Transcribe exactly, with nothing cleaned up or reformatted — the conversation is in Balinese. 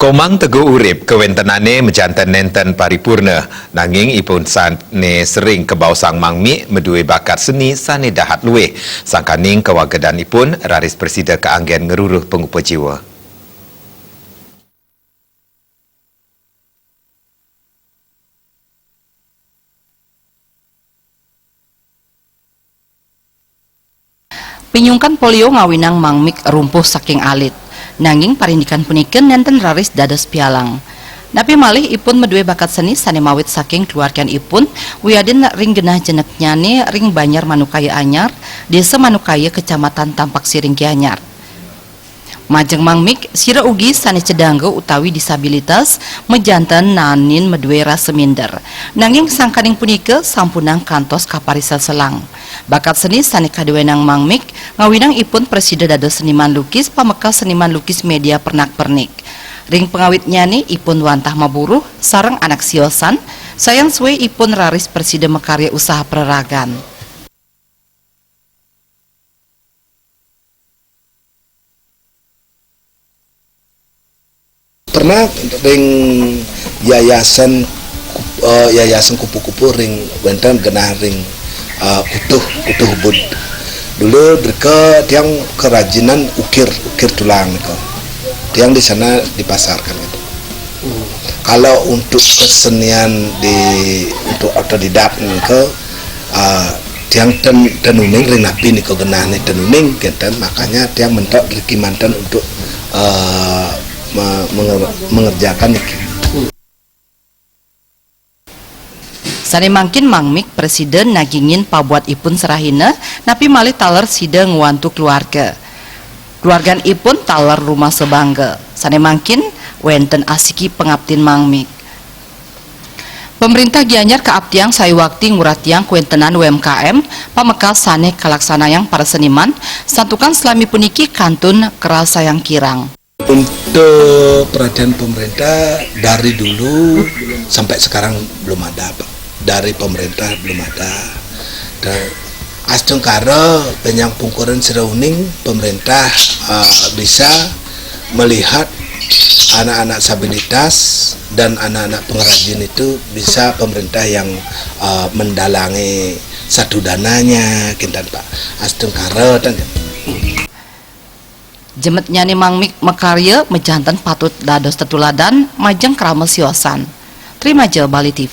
Komang Teguh Urip kawéntenané majanten nénten paripurna, nanging ipun sané sering kabaosang Mang Mik madué bakat seni sané dahat luih, sangkaning kawagedanipun raris prasida kaanggén ngruruh pangupajiwa. Pinyungkan polio ngawinang Mang Mik rumpuh saking alit. Nanging parindikan punika nénten raris dados pialang. Napi malih ipun madué bakat seni sané mawit saking kaluarganipun, wiadin ring genah jeneknyané ring Banjar Manukaya Anyar, Désa Manukaya, Kecamatan Tampak Siring, Gianyar. Majeng Mang Mik, sira ugi sané cedangga utawi disabilitas, majanten naenin madué rasa minder. Nanging sangkaning punika sampunang kantos kapariselselang. Bakat seni sané kaduénang Mang Mik ngawinang ipun prasida dados seniman lukis pamekas seniman lukis media pernak-pernik. Ring pangawitnyané ipun wantah maburuh sareng anak siosan, sayan sué ipun raris prasida makarya usaha praragan. Pernah ring yayasan, eh, yayasan kupu-kupu ring wénten genah ring, eh, Kutuh, Kutuh Ubud. Dulu drika tiang kerajinan ukir, ukir tulang nika. Tiang di sana dipasarkan gitu. Kalau untuk kesenian di, untuk otodidak nika, ah, tiang ten, ten uning ring napi nika genahné ten uning kénten, makanya tiang mentok driki manten untuk, ah, me-, menger-, mengerjakan niki. Sané mangkin Mang Mik prasida nagingin pabuat ipun serahina, napi malih taler sida ngwantu keluarga. Keluargan ipun taler rumasa bangga. Sané mangkin wénten asiki pangaptin Mang Mik. Pamréntah Gianyar kaaptiang sayuakti nguratiang kawéntenan U M K M, pamekas sané kalaksanayang para seniman, santukan salami puniki kantun karasayang kirang. Untuk perhatian pemerintah dari dulu sampai sekarang belum ada, Pak. Dari pemerintah belum ada. Dan astungkara benjang pungkuran sira uning pemerintah, eh, bisa melihat anak-anak disabilitas dan anak-anak pengrajin itu bisa pemerintah yang, eh, mendalangi satu dananya, kinten, Pak. Astungkara tan. Jemetnyané Mang Mik makarya majanten patut dados tetuladan majeng krama siosan. Trimaja Bali T V.